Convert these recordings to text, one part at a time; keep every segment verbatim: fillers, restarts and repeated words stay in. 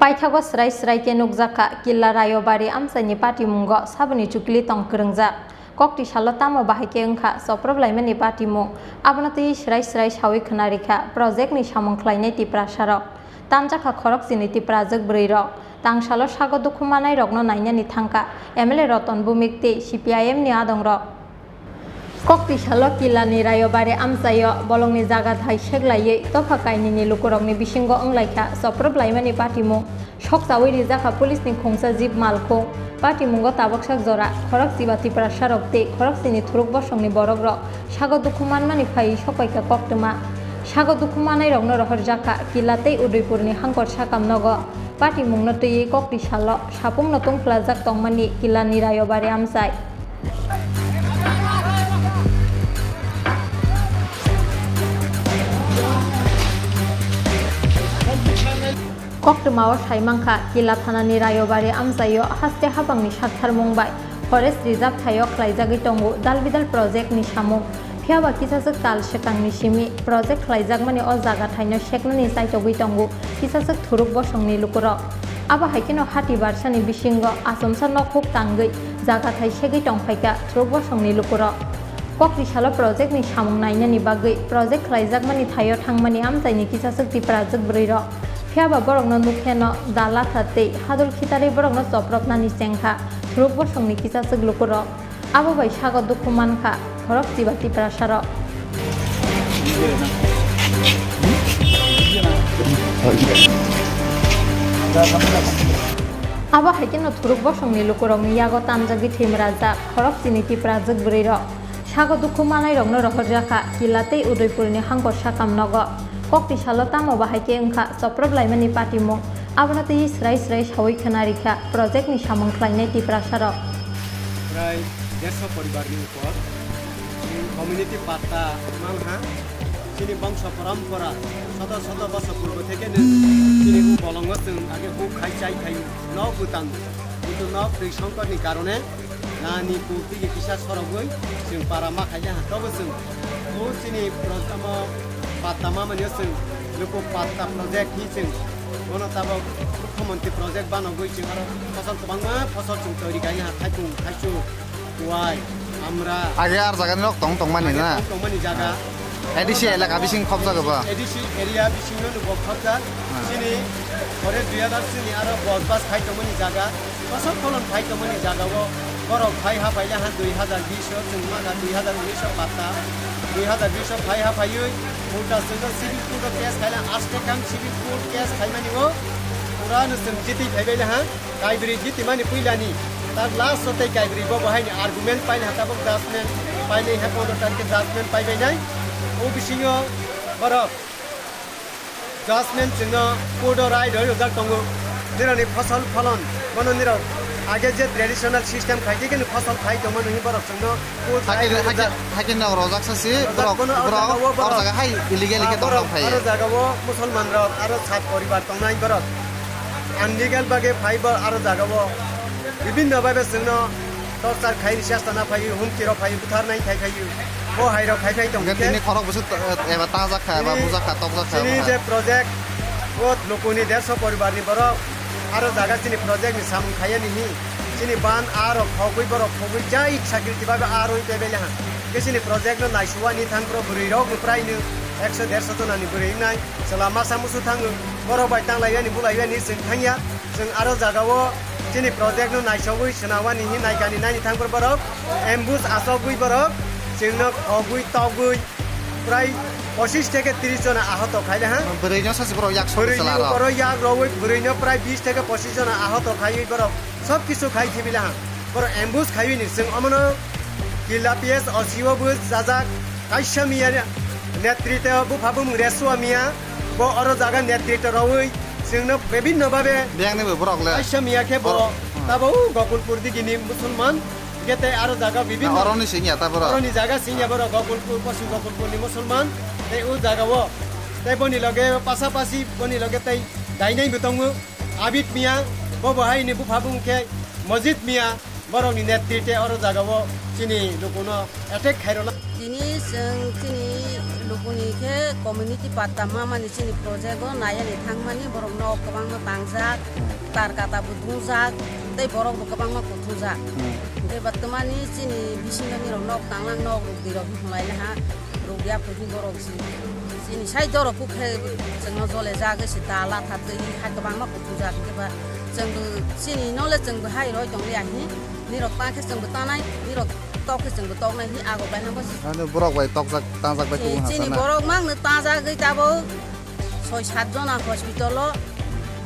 Paithago srai srai khe nukjakha, Killa Rayobari amchaini patimungo saboni chukli tong kwrwngjak. Kokti salo tamo bahai khe wngkha soprob laimani patimung, abono twi srai srai sawi khwnarikha project ni samung khlainai Tiprasarok. Tanjakha khorokchini Tiprajwk bwrwirok. Tangsalo sago dukhu manairokno nainani thangkha M L A Roton Bhumik tei C P I M ni adongrok. Kokti salo Killani Rayobari amchaio bolongni jaga thai seklaiwi topha kainwini lukurokni bisingo wnglaikha soprob laimani patimung. Sokchawi rijakha police ni khungsa jeep malkhung. Patimungo tabuksak jora khorokchiba Tiprasarok tei khorokchini thuruk bosongni borokrok sago dukhu manmani phaiwi sokpaikha koktwma. Sago dukhu manairokno rohorjakha Killa tei Udaipurni hangkor sakam nogo. Patimungno twiwi kokti salo sapungno tungphlajak tongmani Killani Rayobari amchai. Koktwmao sai mankha, Killa thanani Rayobari amchaio haste habangni saktharmung bai forest reserve thaio khlaijagwi tongo dalbidal project ni samung. Phiyaba kisaswk tal swkangni simi project khlaijakmani o jaga thaino seknani chaitogwi tongo kisaswk thuruk bosongni lukurok. Abo hai kheno hati barsani bisingo achomsa nok huk tangwi jaga thai segwi tongphaikha thuruk bosongni lukurok. Kokti salo project ni samung nainani bagwi project khlaijakmani thaio thangmani amchaini kisaswk Tiprajwk bwrwirok. Phiyaba borokno nukheno da latha tei hadul khitarwi borokno chopropnani chengkha thuruk bosongni kisaswk lukurok. Abo bai sago dukhu mankha khorokchiba Tiprasarok. Abo hai kheno thuruk bosongni lukurokni yago tanjagwi thwimrajak khorokchini Tiprajwk bwrwirok. Sago dukhu manairokno rohorjakha Killa tei Udaipurni hangkor sakam nogo. Kokti salo tamo bahai khe wngkha soprob laimani patimung. Abono twi srai srai sawi khwnarikha project ni samung khlainai Tiprasarok. Prai derso poribar ni upor chini community patta manha. Chini bongso parampara soto soto bosor purbo theke no chini u bolongo chwng age huk khai chai khai nok bwtang, kintu nok twi songkor ni karone nani kuk tigi kisa sorogwi chwng para ma khaile ha. Tobo chwng o chini pro-, tamo patta ma mani o chwng luku patta project hi chwng bono tabok mukhyamantri project banogwi chwng aro phosol kwbangma phosol chwng toiri khaile ha, thaipung, thaichuk, kuwai, amra. Age ar jaga ni nok tong tong mani na? Tong tong mani jaga. A D C elaka bising khobjak ba? A D C area bising no nubo khobjak. Ah. Chini forest dui hazar chini aro bos bas khai tong mani jaga. Kosok kolon phai tongmani jagao borok phai ha phaile ha dui hazar bish o chwng maka dui hazar unis o patta, dui hazar bish o phai ha phaiwi ulta chwngno civil court o case khaile aste kam civil court case khaimani o pura no chwng jiti phaibaile ha kaibrwi jitimani puilani tak last o tei kaibrwi bo bo haini argument paile ha tabuk judgment paile ha pondro tarikhe judgment paibainai o bisingo borok. Judgment chwngno court o rai roi rwjak tongo. Nirokni phosol pholon, bono nirok age je traditional system khai khe khe phosol khai tongmani hwnwi borok chwngno court rai Hakhe, roi hakhe, rwjak. Hakhe nok rojak sa si, Rojak borok, bono o borok, jaga o o borok. Jaga hai illegal Ah, khe borok, tongthok phai. Aro jaga o Musulman rok, aro sat poribar tongnai borok. Unlegal bagwi phai bo aro jaga o bibhinno bhabe chwngno torchar khai, chesta na phai, humki rok phai, butharnai khai phai, bo hai rok khai phai tong Hingke khe. Tini khorok bwswk to-, eba tangjak kha, eba Chini, bujak kha, tokjak kha, chini eba je hai. Project, o lukuni derso poribar ni borok, aro jaga chini project ni samung khaiya ni hi, chini ban a rok khogwi borok khogwi jai sakri tiba a roi bebele ha. Ke chini project no naisuwa ni thang pro bwrwi rok no prai no ekso derso jona ni bwrwi nai, chwla masa musu thango, borok bai tanglaiya ni bulaiya ni chwng thangya. Chwng aro jaga o chini project no naisogwi swnawani hi naikani naini thangphuru borok ambush asogwi borok chwngno khogwi togwi prai pochis theke tris jona ahoto khaile ha. Bwrwi no sachi borok yak sogwi Bwrwi chwla ni rok. Borok yak rogwi bwrwi no prai bis theke pochis jona ahoto khaiwi borok sob kisu khai thibile ha. Borok ambush khaiwi ni chwng omono Killa P S O C o bo jajak kaisa miya netrito bupha bumung resua miya bo oro jaga netrito rogwi chwngno bibhinno babe Biyang ni bo borok le. Kaisa miya khe bo Borok. Hmm. Tabo u Gokulpur digini Musulman, hingke tei aro jaga bibhinno. Na, oroni singya ta borok? Oroni jaga singya borok Gokulpur, Poschim Gokulpurni Musulman, tei u jaga o tei boni loge pasapasi boni loge tei dainai bo tongo Abid miya, bo bo haini bupha bung khe Mojid miya. Borokni netrite oro jagao chini lukuno attack khairokna. Tini chwng chini Lukuni khe community patta mamani chini project o nayani thangmani borok nok kwbangma tangjak, tar kata bo dungjak, tei borok bo kwbangma kuthungjak. Hmm. Hwnkhe ba twmani chini bisingo ni rok nok tanglang nok rwgwi rok hinlai laha, rwgya phuti borok si. Chini sai doro kuk khe chwngno jole jagwi si ta la that gwi hai kwbangma kuthungjak hwnkhe ba chwngbo chini nole chwngbo hai roi tongli ahi. Nirok ta khe chwngbo tanai, nirok tok khe chwngbo toknai hi agok bai hamo. Ano borok bai tokjak, tangjak bai tubung chini hasa na. Borok mang no tangjagwi tabok soi sat jona hospital o.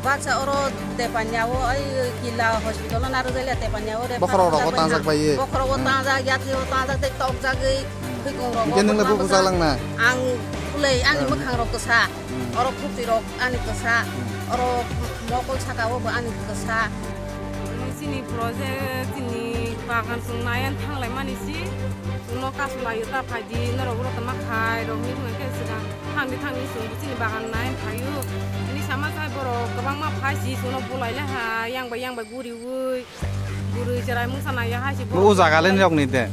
Baksa oro Tepanya o, ai Kila hospital o naro jaila Tepanya o re. Bokhorok rogo tangjak bai ye. Bokhorok o tangjak, yathai o tangjak tei tokjagwi. Hmm. Khikung rogo. Hwnkhe nwng le bo bwsa lang na? Ang ulei ani mwkhang rok kwsa. Hmm. Oro khukti rok ani kwsa. Hmm. Oro mokol saka o bo ani kwsa. Chini project, chini bagan chwng naiyan thanglai mani si, chwngno kasu laio ta phaidi, norok oro tongma khai, rok hinwi khe swkang thangdi thangdi chwng chini bagan naiyan phaio. Chini sama chai borok kwbangma phai si, chwngno bulai le ha, yang bai yang bai guriui, guriui cherai mungsa naiya hai si. O borok jaga le nirok ni de?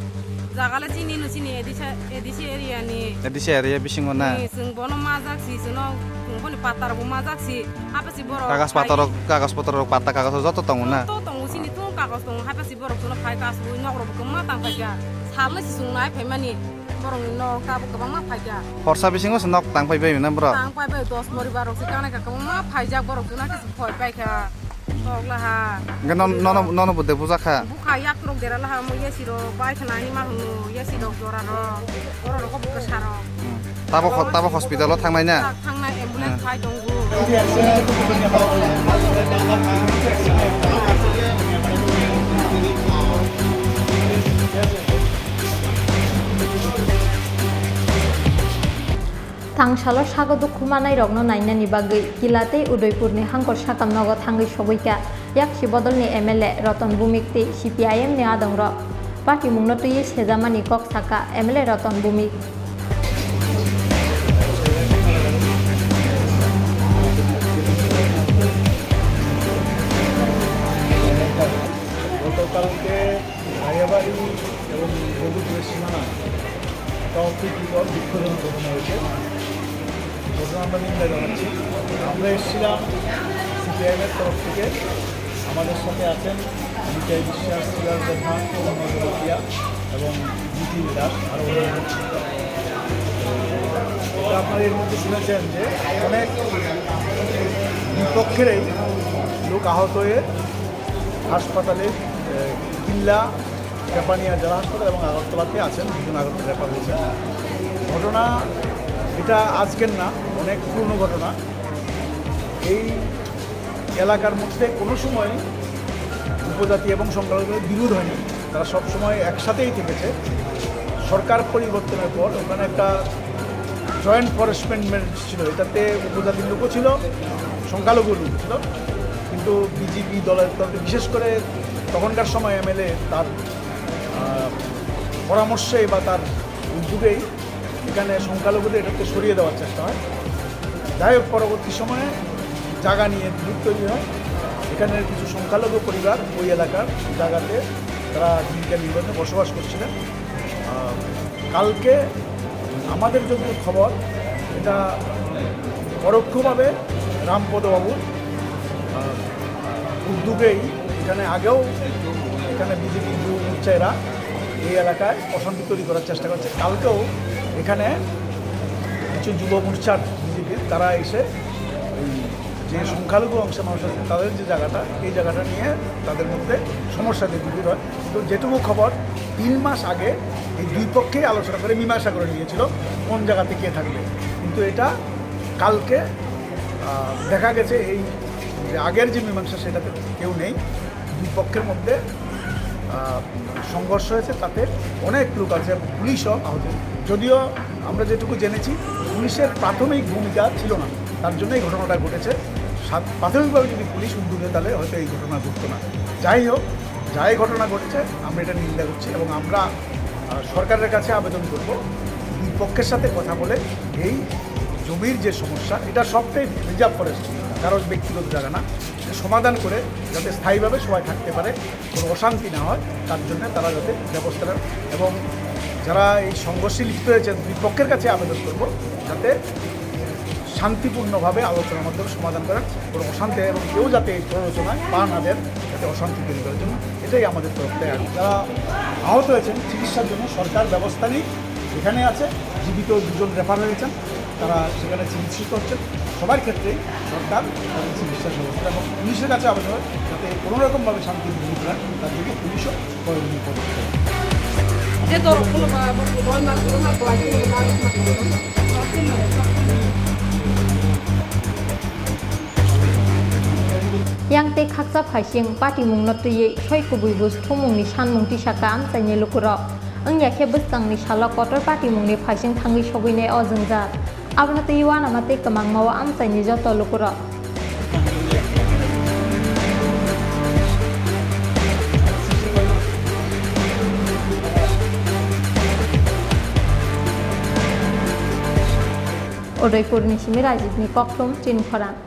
Jaga le chini no chini A D C, A D C area ni. A D C area bisingo na? Ni, chwng bono majak si, chwngno, chwng boni patar bo majak si. Hapasi borok kagaj patar rok, kagaj patar rok, patta kagaj rok joto tongo na? Joto tongo, chini tung kagaj tongo, hapasi borok jono phai kasui nok rok kwma tang phaikha. Salnwi si chwng nai phaimani borok ni nok tabuk kwbangma phaikha. Horsa bisingo se nok tang phai bai na borok? Tang phai bai, dos poribar rok se kanai ka kwbangma phaijak borok jono khe phoi paikha. Tok laha. Hwnkhe non-, nono, nono bo de bujak kha? Bukha yak rok dera laha, mo yasi rok bai khna ni ma hwno, yasi rok jora rok. Borok rok bo kwsa rok. Hmm. Tabo ho-, tabo hospital o thangnai na? Thangnai ambulance phai tongo. Thangsalo sago dukhu manai rokno nainani bagwi Kila tei Udaipurni hangkor sakam nogo thangwi sogwi kha. Yaksi bodolni M L A Ratan Bhumik tei C P I M ni adongrok. Party mungno twiwi sejamani kok saka M L A Ratan Bhumik. গতকালকে রায়াবাড়ি এবং বদুপুরের সীমানা একটা অপ্রীতিকর, দুঃখজনক ঘটনা হয়েছে। ঘটনা আমরা নিন্দা জানাচ্ছি। আমরা এসেছিলাম সিপিআইএমের তরফ থেকে, আমাদের সাথে আছেন বিজয় বিশ্বাস, সিরাজ রহমান, মোহাম্মদ রফিয়া এবং জিটি দাস, আরও অন্যান্য। এটা আপনারা এর মধ্যে শুনেছেন যে অনেক দুই পক্ষেরই লোক আহত হয়ে হাসপাতালে, এ, কিল্লা, জাপানিয়া জেলা হাসপাতাল এবং আগরতলাতে আছেন, দুজন আগরতলা রেফার হয়েছেন। ঘটনা এটা আজকের না, অনেক পুরনো ঘটনা। এই এলাকার মধ্যে কোনো সময় উপজাতি এবং সংখ্যালঘুদের বিরোধ হয়নি, তারা সবসময় একসাথেই থেকেছে। সরকার পরিবর্তনের পর ওখানে একটা জয়েন্ট ফরেস্ট অ্যামেন্ডমেন্ট ছিল, এটাতে উপজাতির লোকও ছিল, সংখ্যালঘু লোকও ছিল, কিন্তু বিজেপি দলের তরফে, বিশেষ করে তখনকার সময় এমএলএ তার, আহ, পরামর্শে বা তার উদ্যোগেই এখানে সংখ্যালঘুদের এটাকে সরিয়ে দেওয়ার চেষ্টা হয়। যাই হোক, পরবর্তী সময়ে জায়গা নিয়ে বিরোধ তৈরি হয়। এখানের কিছু সংখ্যালঘু পরিবার ওই এলাকার জায়গাতে তারা জীবিকা নির্বাহে বসবাস করছিলেন। আহ, কালকে আমাদের যতদূর খবর, এটা পরোক্ষভাবে রামপদবাবুর, আহ, উদ্যোগেই এখানে আগেও এখানে বিজেপি যুব মোর্চা এরা এই এলাকায় অশান্তি তৈরি করার চেষ্টা করছে। কালকেও এখানে কিছু যুব মোর্চার বিজেপির তারা এসে ওই যে সংখ্যালঘু অংশের মানুষ আছে তাদের যে জায়গাটা, এই জায়গাটা নিয়ে তাদের মধ্যে সমস্যা তৈরি হয়। তো যেটুকু খবর, তিন মাস আগে এই দুই পক্ষেই আলোচনা করে মীমাংসা করে নিয়েছিল কোন জায়গাতে কে থাকবে, কিন্তু এটা কালকে, আহ, দেখা গেছে এই যে আগের যে মীমাংসা সেটাতে কেউ নেই। দুই পক্ষের মধ্যে, আহ, সংঘর্ষ হয়েছে, তাতে অনেক লোক আছে, পুলিশও আহত হয়েছে। যদিও আমরা যেটুকু জেনেছি, পুলিশের প্রাথমিক ভূমিকা ছিল না, তার জন্য এই ঘটনাটা ঘটেছে। সাত-, প্রাথমিকভাবে যদি পুলিশ উদ্যোগে, তাহলে হয়তো এই ঘটনা ঘটতো না। যাই হোক, যাই ঘটনা ঘটেছে, আমরা এটা নিন্দা করছি এবং আমরা, আহ, সরকারের কাছে আবেদন করব, দুই পক্ষের সাথে কথা বলে এই জমির যে সমস্যা, এটা সবটাই রিজার্ভ ফরেস্ট, কারোর ব্যক্তিগত জায়গা না, এটা সমাধান করে যাতে স্থায়ীভাবে সবাই থাকতে পারে, কোনো অশান্তি না হয়, তার জন্য তারা যাতে ব্যবস্থা নেন। এবং যারা এই সংঘর্ষে লিপ্ত হয়েছেন, দুই পক্ষের কাছে আবেদন করব, যাতে শান্তিপূর্ণভাবে আলোচনার মাধ্যমে সমাধান করেন, কোনো অশান্তি এবং কেউ যাতে এই প্ররোচনায় পা না দেন, যাতে অশান্তি তৈরি করার জন্য। এটাই আমাদের তরফ থেকে। যারা আহত হয়েছেন, চিকিৎসার জন্য সরকার ব্যবস্থা নেই, এখানে আছে, জীবিত দুজন রেফার হয়েছেন, তারা সেখানে চিকিৎসিত হচ্ছেন। সবার ক্ষেত্রেই সরকার তাদের চিকিৎসার ব্যবস্থা এবং পুলিশের কাছে আবেদন, যাতে কোনো রকমভাবে শান্তি বিঘ্নিত হয়, তার জন্য পুলিশও প্রয়োজনীয় পদক্ষেপ। যে দরকার হলো, বা, এবং বল মারতে হবে, না, কয়েকদিন হলো, কারণ থাকতে হবে। Yang tei khaksa phaising patimungno twiwi soi kubui buj thumungni sanmung tisaka amchaini lukurok. Wngya khe bwskangni salo kotor patimungni phaising thangwi sogwinai o jwngjal. Abono twiwi uanama tei kwmangma o amchaini joto lukurok. Udaipurni simi Rajibni kokthum chini khorang.